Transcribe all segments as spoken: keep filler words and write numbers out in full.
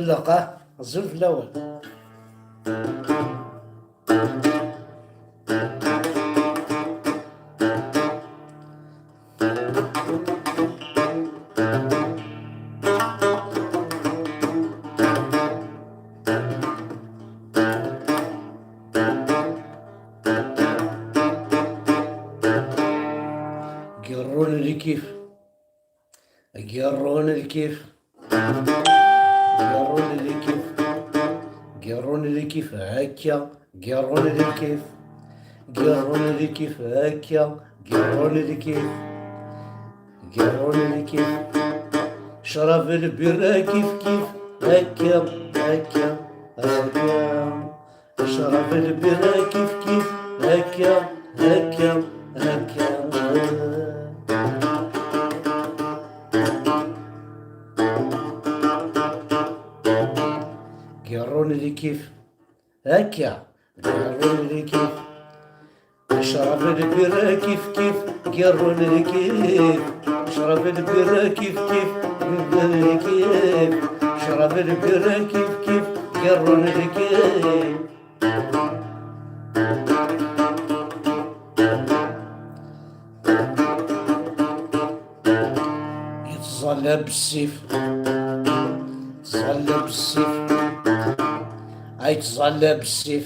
Laqah, azul fell-awen. Gerrun lkif. Gerrun lkif. Gerrun lkif. Gerrun lkif akka. Gerrun lkif. Gerrun lkif akka. Gerrun lkif. Gerrun lkif. Crab lbirra kif kif. Akka, akka, akka. Necrab lbirra kif kif, akka, akka, akka. Gerrun lkif, akka, gerrun lkif. Necrab lbirra kif kif, gerrun lkif. Necrab lbirra kif kif, gerrun lkif. Necrab lbirra kif kif, gerrun lkif. Yettẓalla bessif, tẓalla bessif, ay tẓalla bessif,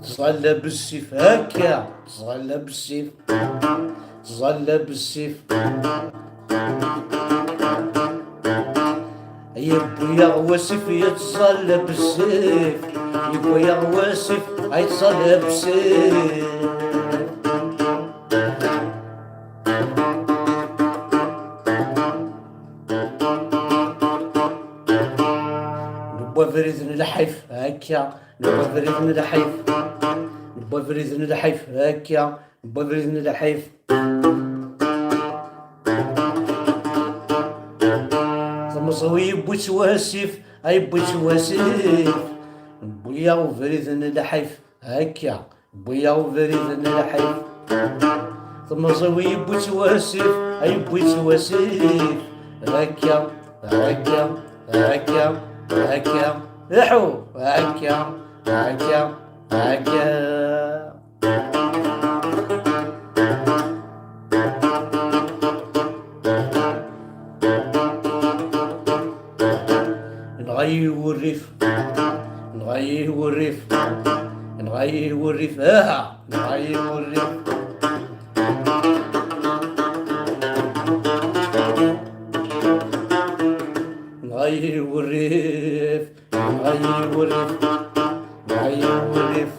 tẓalla bessif, akka, tẓalla bessif. Tẓalla bessif. Yewwi-yaɣ wasif, yettẓalla bessif. Yewwi-yaɣ wasif, ay tẓalla bessif. Newwi abrid n lḥif, akka. Newwi abrid n lḥif. Newwi abrid n lḥif, akka. Newwi abrid n lḥif. Tamẓi yewwi-tt wasif, ay yewwi-tt wasif. Newwi-yaɣ ubrid n lḥif, akka. Newwi-yaɣ ubrid n lḥif. Tamẓi yewwi-tt wasif, ay yewwi-tt wasif. Akka, akka, akka, akka. Iḥu, akka, akka, akka. Nɣa-yi wurrif, nɣa-yi wurrif, nɣa-yi wurrif, aha, nɣa-yi wurrif. Nɣa-yi wurrif, nɣa-yi wurrif, nɣa-yi wurrif.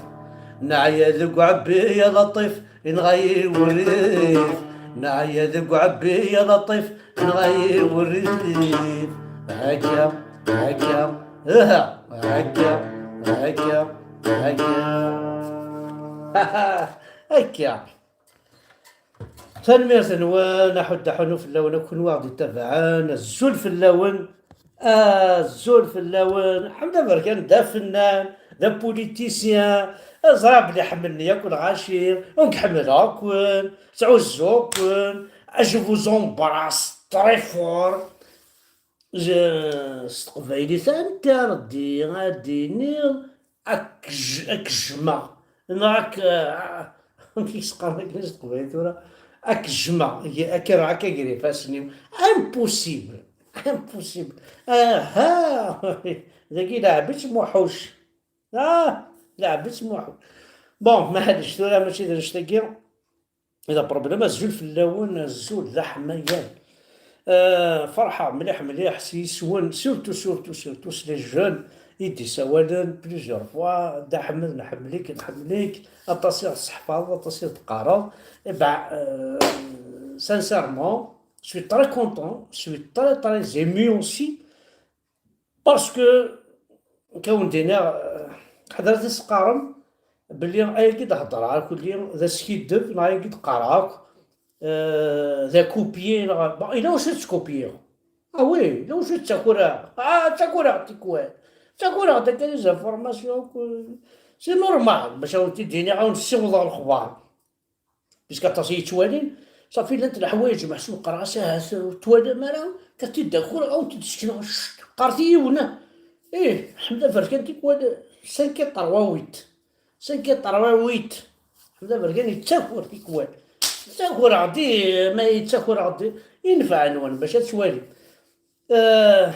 Neɛya deg uɛebbi ya Laṭif, nɣa-yi wurrif. Neɛya deg uɛebbi ya Laṭif, nɣa-yi wurrif. Akka, akka, aha, akka, akka, akka. Akka. Tanemmirt-nwen, aḥuddu aḥunnu fell-awen akk kunwi aɣ-d-ittabaɛen. Azul fell-awen, azul fell-awen. Ḥmed Aberkan d afennan, d apolitisyen. Ẓriɣ belli ḥemmlen-iyi akk lɣaci, ur k-ḥemmleɣ akk, ttɛuzzuɣ akk. Je vous embrasse très fort. Je-, s teqbaylit, anta ara d-, ara d-iniɣ, ak j-, ak jjmeɣ, neɣ ak, ah, amek i s-qqaren akken s teqbaylit tura? Ak jjmeɣ, ak rɛak, ak ger ifassen-iw. Impossible, impossible. Aha, dagi leɛbet Muḥuc. Ah, leɛbet Muḥuc. Bon, maɛlic, tura mačči d annect-agi. Ila problème, azul fell-awen, azul d aḥmayan. Euh, ferḥeɣ mliḥ, mliḥ s yiswen, surtout, surtout, surtout s les jeunes i d-isawalen plusieurs fois, Dda Ḥmed, nḥemmel-ik, nḥemmel-ik, aṭas i ɣ-tesseḥfaḍeḍ, aṭas i ɣ-teqqareḍ. Eh ben, euh, sincèrement, je suis très content, je suis très, très ému aussi. Parce que, ka wen-d-iniɣ, eh, ḥadret ad s-teqqarem belli ayagi d-heddreɣ akk-, d askiddeb, neɣ ayagi d-qqareɣ akk, eh, d akupyi, neɣ, bon, yella wacu i ttkupyiɣ. Ah oui, yella wacu i ttakureɣ. Ah, ttakureɣ tikwal. Ttakureɣ-d akka des informations akk, eh, c'est normal, bac a wen-t-id-iniɣ, a wen-ssiwḍeɣ lexbar. Puisque aṭas i yettwalin, safi llant leḥwayeǧ meḥsub qqareɣ-as ahat ur twalam ara, ka t-id-akur, a wen-t-id-sekneɣ, cct, qqaret i yiwen, ah. Ih, Ḥmed Aberkan tikwal cinq quatre-vingt-huit. Cinq quatre-vingt-huit. Ḥmed Aberkan yettaker tikwal. Yettaker-aɣ-d, ih, ma yettaker-aɣ-d, yenfeɛ-nwen bac ad twalim. Euh,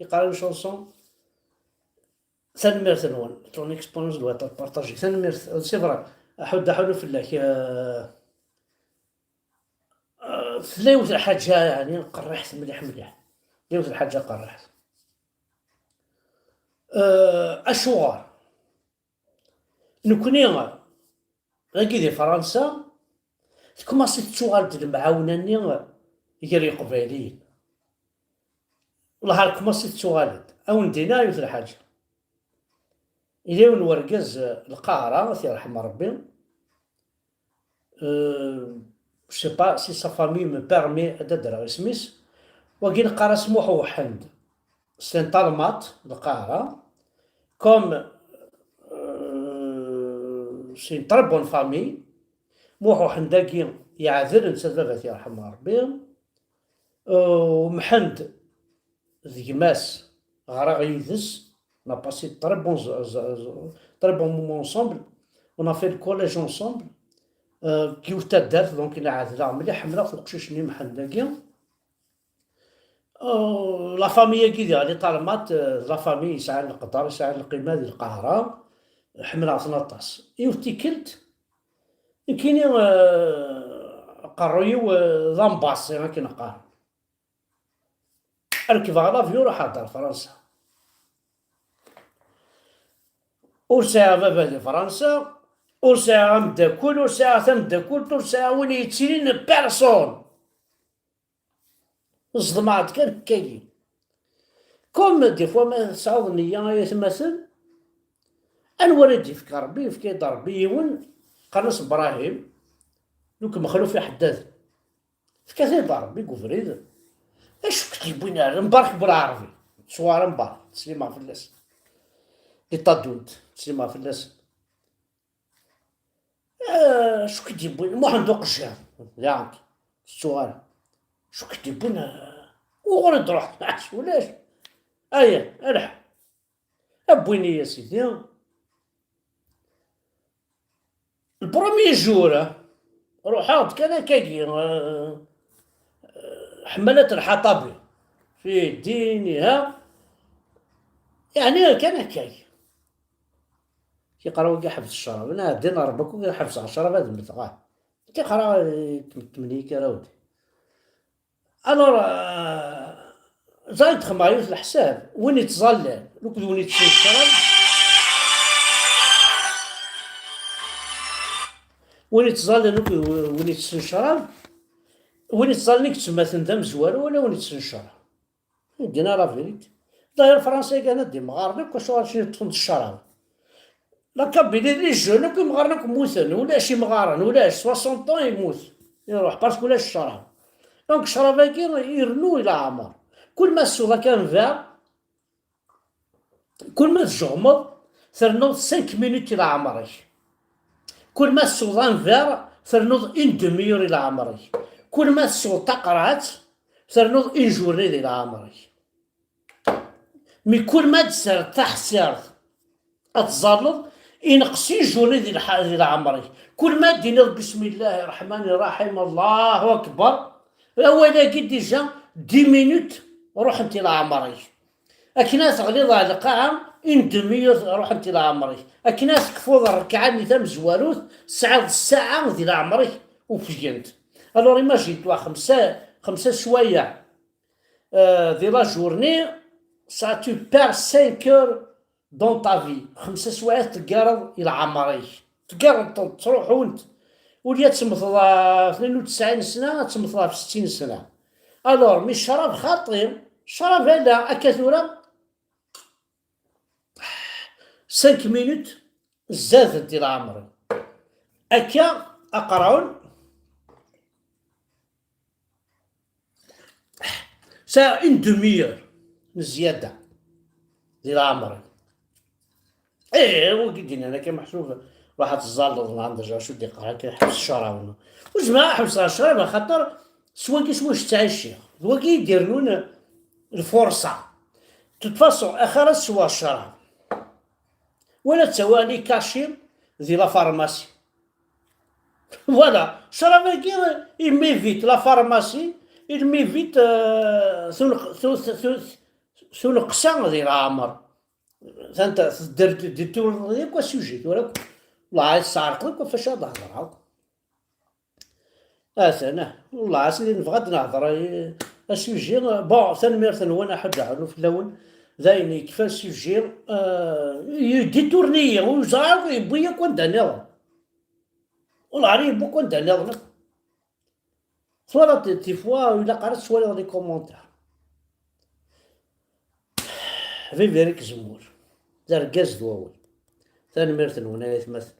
yeqqar une chanson. Tanemmirt-nwen. Ton expérience doit être partagée. Tanemmirt. C'est vrai. Aḥud, aḥunu fell-ak. Euh, euh, tella yiwet lḥaǧa, yeɛni, qerriḥet mliḥ, mliḥ. Tella yiwet lḥaǧa qerriḥet. Euh, acuɣer? Nekni, dagi di Fransa, tkumaṣi tettuɣal-d lemɛawna-nni gar Yeqbayliyen. Wellah ar tkumaṣi tettuɣal-d. Ad wen-d-iniɣ yiwet lḥaǧa. Yella yiwen wergaz, eh, Lqahra, ad t-yerḥem Rebbi. Euh, je sais pas si sa famille me permet ad d-adreɣ isem-is. Wagi neqqar-as Muḥ Uḥend. C'est un Talmat, Lqahra. Comme, euh, c'est une très bonne famille. Muḥ Uḥend-agi yeɛdel, netta d baba-t yerḥem Rebbi. Euh, Mḥend d gma-s, ɣriɣ yid-s, on a passé de très bons, très bons moments ensemble. On a fait le collège ensemble. Euh, deg yiwet taddart, donc, neɛdleɣ mliḥ, ḥemmleɣ-t uqcic-nni Mḥend-agi. Euh, la famille-agi diɣ, les Talmat, euh, d la famille yesɛan leqder, yesɛan lqima di Lqahra. Ḥemmleɣ-ten aṭas. Yiwet tikkelt, nekkini, euh, aqerruy-iw, euh, d ambasi, akken qqaren. Rekbeɣ l'avion, ruḥeɣ-d ar Fransa. Ur sɛiɣ baba di Fransa, ur sɛiɣ ameddakel, ur sɛiɣ tameddakelt, ur sɛiɣ win yettilin, personne. Ẓedmeɣ-d kan akka-yi. Comme des fois ma tesɛiḍ nniya ay atmaten, anwa ara d-yefk Rebbi, yefka-yi-d Rebbi yiwen, qqaren-as Brahim, nekk Mexluf Iḥeddaden. Fka-t-id Rebbi deg ubrid. Acu k-d-yewwin ar Mbarek Bulaɛerbi? Ttwaɣer Mbarek, ttsellimeɣ fell-as. Di Tadunt, ttsellimeɣ fell-as. Ah, acu k-d-yewwin? Muḥend Uqejjir, daɣen, ttwaɣer. Acu k-d-yewwin? Ah, wuɣur i d-ruḥ? Ulac. Aya, alḥa. Wwin-iyi a sidi. Le premier jour, ruḥeɣ-d kan akkagi, euh, euh, Ḥemmalat Lḥaṭabi. Fi ddin, iha. Yeɛni kan akkagi. Yeqqar wagi ḥbes ccrab. Neɛdin ar Rebbi akk ḥebseɣ ccrab ad mmteɣ, ah. Tixra, eh, tmettemni karawdi. Alors, euh, ẓay d-xemmeɣ yiwet leḥsab, win yettẓallan, akked win yettsen ccrab, win yettẓallan akked win yettsen ccrab, win yettẓallan i yettemmaten d amezwaru wala win yettsen ccrab. Dina la vérité. D'ailleurs, Fransa kan ad d-imɣaren akk, acuɣer cni ṭṭfen-d ccrab? La Kabylie, les jeunes akk imɣaren akk mmuten, ulac imɣaren, ulac, soixante ans yemmut, iruḥ, parce que ulac ccrab. Donc ccrab-agi irennu i leɛmer. Kul ma tesweḍ akka un verre, kul ma tjeɣmeḍ, ternuḍ cinq minutes i leɛmer-ik. Kul ma tesweḍ un verre, ternuḍ une demi-heure i leɛmer-ik. Kul ma tesweḍ taqerɛet, ternuḍ une journée di leɛmer-ik. Mi kul ma d-terreḍ taḥsirt ad tẓalleḍ, ineqs une journée di lḥ-, di leɛmer-ik. Kul ma d-tiniḍ bismillahi rreḥmani rraḥim, Allahu akbar, awal-agi déjà dix minutes ruḥent i leɛmer-ik. Akken ad teɣliḍ ɣer lqaɛa, une demi-heure ruḥent i leɛmer-ik. Akken ad tekfuḍ rrekɛa-nni tamezwarut, tesɛiḍ ssaɛa di leɛmer-ik ufgent. Alors imagine-toi, xemsa, xemsa sswayeɛ, euh, di la journée, ça tu perds cinq heures dans ta vie. Xemsa sswayeɛ teggareḍ i leɛmer-ik. Teggareḍ-tent, ttruḥunt. Ulya ad temmteḍ ɣef tnin u tesɛin sna, ad temmteḍ ɣef settin sna. Alors, mi ccrab xaṭi, ccrab ala, akka tura, cinq minutes zadent i leɛmer-iw. Akka, aqerɛun, sɛiɣ une demi-heure n zzyada di leɛmer-iw. Eh, wigi d-yennan akka meḥsub, ruḥ ad teẓẓalleḍ, neɣ d acu d-iqqar akka, ḥbes ccrab. Ur zmireɣ ad ḥebseɣ ccrab, axaṭer s wagi s wacu ttɛiciɣ. D wagi i d-irennun lfurṣa. De toute façon, axir ad sweɣ ccrab wala ad tawiɣ les cachets di la pharmacie. Voilà, ccrab-agi, il m'évite la pharmacie, il m'évite, euh, tuneq- tu- tu- tu- tuneqsa di leɛmer. Tanta tedder détourneḍ yakk asujet tura akk. Laɛi tesɛerqeḍ akk ɣef wacu ad d-hedreɣ. Atan, ah, wellah a sidi nebɣa ad nehder, eh, asujet. Bon, tanemmirt-nwen, aḥuddu fell-awen. D ayen yekfa asujet, eh, yedditurni-yi, ur ẓriɣ akk, yewwi-yi akk anda nniḍen. Wellah yewwi akk anda nniḍen akk. Twalaḍ, des fois ilaq ara twaliḍ les commentaires. Viveric Zemur, d argaz d wawal. Tanemmirt-nwen ay atmaten.